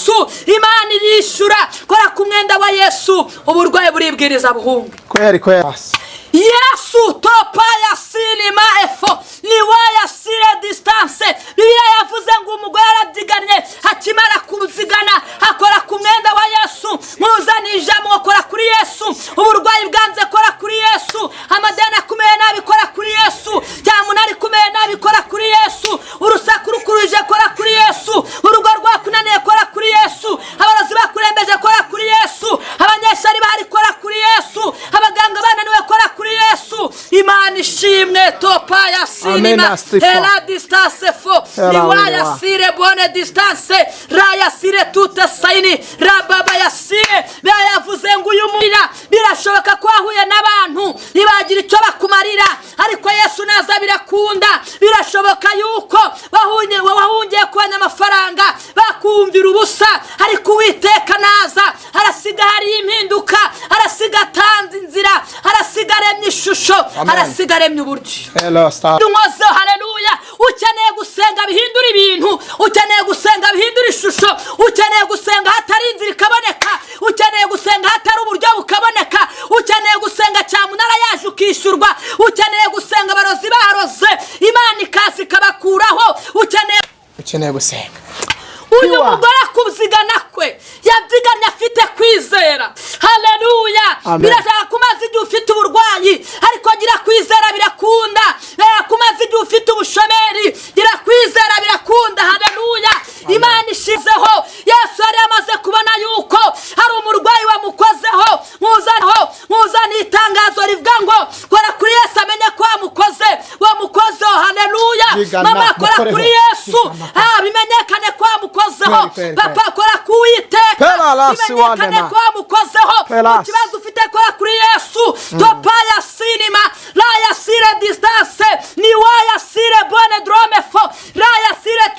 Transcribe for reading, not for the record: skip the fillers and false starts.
Yesu, Imana irishyura. Kora ku mwenda wa Yesu, uburwayi buribwiriza buhunge. Kweli kweli. Yesu topa ya sinima efo niwa ya sire distance. Bibiliya yavuze ngo umugore arabyiganye, akimara kuzigana akora ku mwenda wa Yesu. Nkuzaniye ijambo ngo kora kuri Yesu. Uburwayi bwanze, kora kuri Yesu. Amadeni akumeye nabi, kora kuri Yesu. Cyamunara ikumeye nabi, kora kuri Yesu. Urusaku rukuruje, kora kuri Yesu. Urugo rwakunaniye, kora kuri Yesu. Abarozi bakurembeje, kora kuri Yesu. Abanyeshuri bahari, kora kuri Yesu. Abaganga bananiwe, kora kuri Yesu. Imana ishimwe. Topa ya sinima Amen, Stefan. hera distance fo Hera niwa ya wewa. sire bonne distance raya sire toute sayini rababa ya sire. Yavuze ngo uyu murira, birashoboka ko wahuye n'abantu ntibagira icyo bakumarira, ariko Yesu naza birakunda. Birashoboka yuko wahungiye kubona amafaranga, bakumvira ubusa, ariko Uwiteka naza arasiga hariyo impinduka, arasiga atanze inzira, arasiga aremye ishusho, Amen. arasiga aremye uburyo. Hello, stop. Nkozeho, haleluya. Ukeneye gusenga bihindura ibintu, ukeneye gusenga bihindura ishusho, ukeneye gusenga hatari inzira ikaboneka, ukeneye gusenga hatari uburyo bukaboneka, ukeneye gusenga cyamunara yaje ukishyurwa, ukeneye gusenga abarozi baroze Imana ikaza ikabakuraho, ukeneye Ukeneye gusenga. Uyu Piwa. mugore akubyigana kwe yabyiganye afite kwizera, haleluya. Amen. Birashaka kumaza igihe ufite uburwayi, ariko gira kwizera, birakunda. Kumaza igihe ufite ubushomeri, gira kwizera, birakunda, haleluya. Imana ishizeho. Yesu yari yamaze kubona yuko hari umurwayi wamukozeho. Nkuzaniho, nkuzaniye itangazo rivuga ngo kora kuri Yesu, amenye ko wamukoze, wamukozeho, haleluya. Byigana, Mama, kora mukoreho. kuri Yesu. Byigana. Ah, bimenyekane ko wamukozeho. Kweli, kweli, Papa, kweli. kora ku Uwiteka, Pela la bimenyekane siwanema. ko wamukozeho. Pelas. Mu kibazo ufite, kora kuri Yesu. Topa.